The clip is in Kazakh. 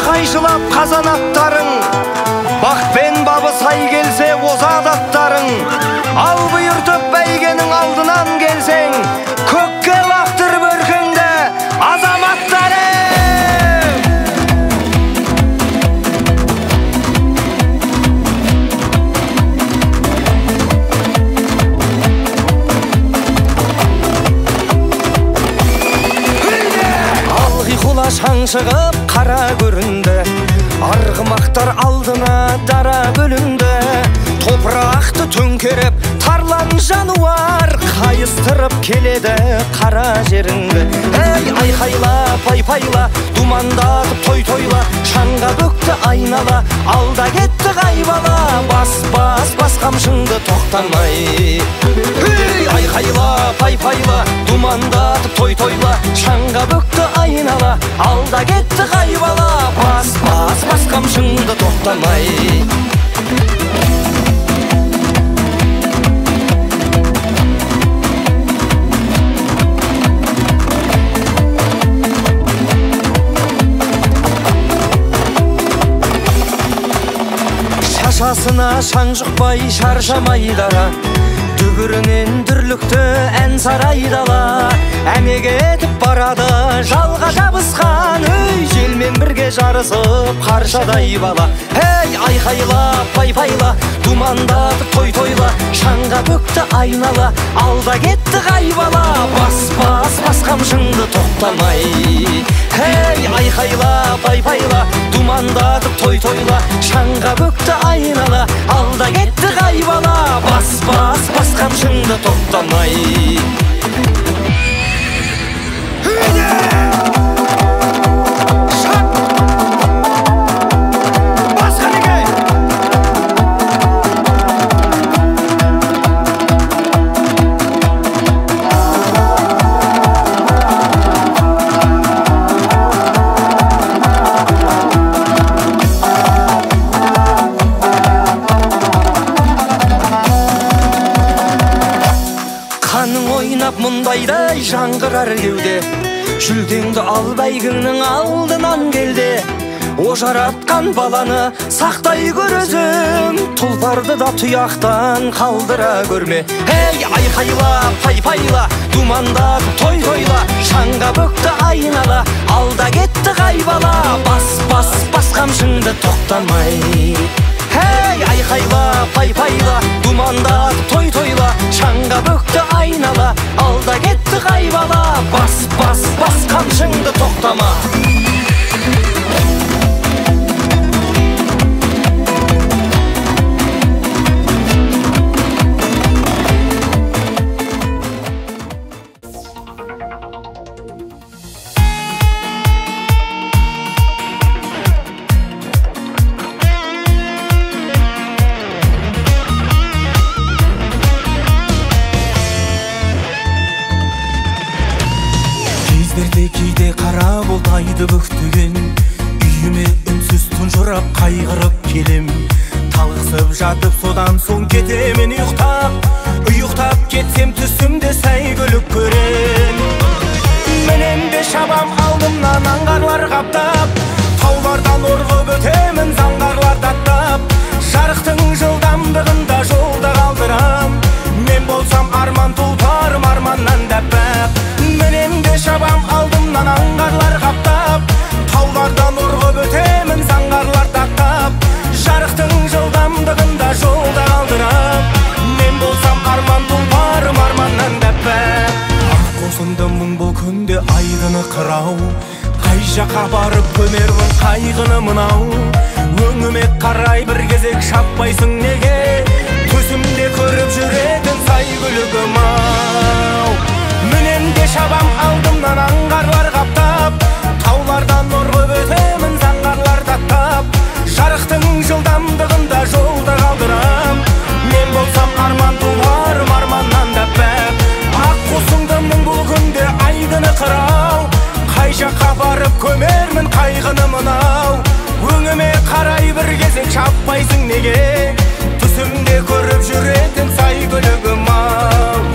Қайшылап қазанаттарың, бақпен бабы сай келсе озат аттарың. Ал бұйыртып бәйгенің алдынан келсең, көкке лақтырып өркіңді азаматтарым! Алғи құла шаң шығып қара көрінді, арғымақтар алдына дара бөлінді. Топырақты төңкеріп тарлан жануар, қайыстырып келеді қара жеріңді. Ей, айқайла, пайпайла, думандатып той тойла, шаңға бөкті айнала, алда кетті қайбала. Бас, бас, бас қамшыңды тоқтамай. Ей, айқайла, пайпайла, думандатып той тойла, шаңға бөкті айнала, алда кетті қайбала. Бас, бас, бас қамшыңды тоқтамай. Шашасына шаң жұқпай шаршамай дара, дүбірінен дүрлікті ән сарай дала. Әмек етіп барады жалға жабысқан, өй, желмен бірге жарысып қаршадай бала. Ей, айқайла, пайпайла, думандатып той тойла, шаңға бөкті айнала, алда кетті қайбала. Бас, бас, бас қамшыңды тоқтамай. Ей, айқайла, пайпайла, думандатып той тойла, шаңға бөкті айнала, алда кетті қайбала. Бас, бас, бас қамшыңды тоқтамай. Мұндайдай жаңғырар кеуде, жүлдеңді ал бәйгіңнің алдынан келде. О жаратқан баланы сақтай көр өзің, тұлпарды да тұяқтан қалдыра көрме. Ей, айқайла, пайпайла, думандатып той тойла, шаңға бөкті айнала, алда кетті қайбала. Бас, бас, бас қамшыңды тоқтамай. Ей, айқайла, пайпайла, думандатып той тойла, шаңға бөкті айнала, алда кетті қайбала. Бас, бас, бас қамшыңды тоқтама. Кейде қара бұлт айды бүктеген, үйіме үнсіз тұнжырап қайғырып келем. Талықсып жатып содан соң кетемін ұйықтап, ұйықтап кетсем түсімде сәйгүлік көрем. Мінем де шабам алдымнан аңғарлар қаптап, таулардан орғып өтемін заңғарлар аттап. Жарықтың жылдамдығында жолда қалдырам, мен болсам арман тұлпарым арманнан да аппақ. Мінем де шабам алдымнан аңғарлар қаптап, таулардан ұрғып өтемін заңғарлар аттап. Жарықтың жылдамдығында жолда қалдырам, мен болсам арман тұлпарым арманнан да аппақ. Ақ қосынды мұң бұл күнде айдыны қырау, қай жаққа барып көмермін қайғыны мынау. Өңіме қарай бір кезек шаппайсың неге, түсімде көріп жүретін сәйгүлігім ау. Мінем де шабам алдымнан аңғарлар қаптап, таулардан ұрғып өтемін заңғарлар аттап. Жарықтың жылдамдығында жолда қалдырам, мен болсам арман тұлпарым арманнан да аппақ. Ақ қосынды мұң бұл күнде айдыны қырау, қай жаққа барып көмермін қайғыны мынау. Өңіме қарай бір кезек шаппайсың неге, түсімде көріп жүретін сәйгүлігім ау.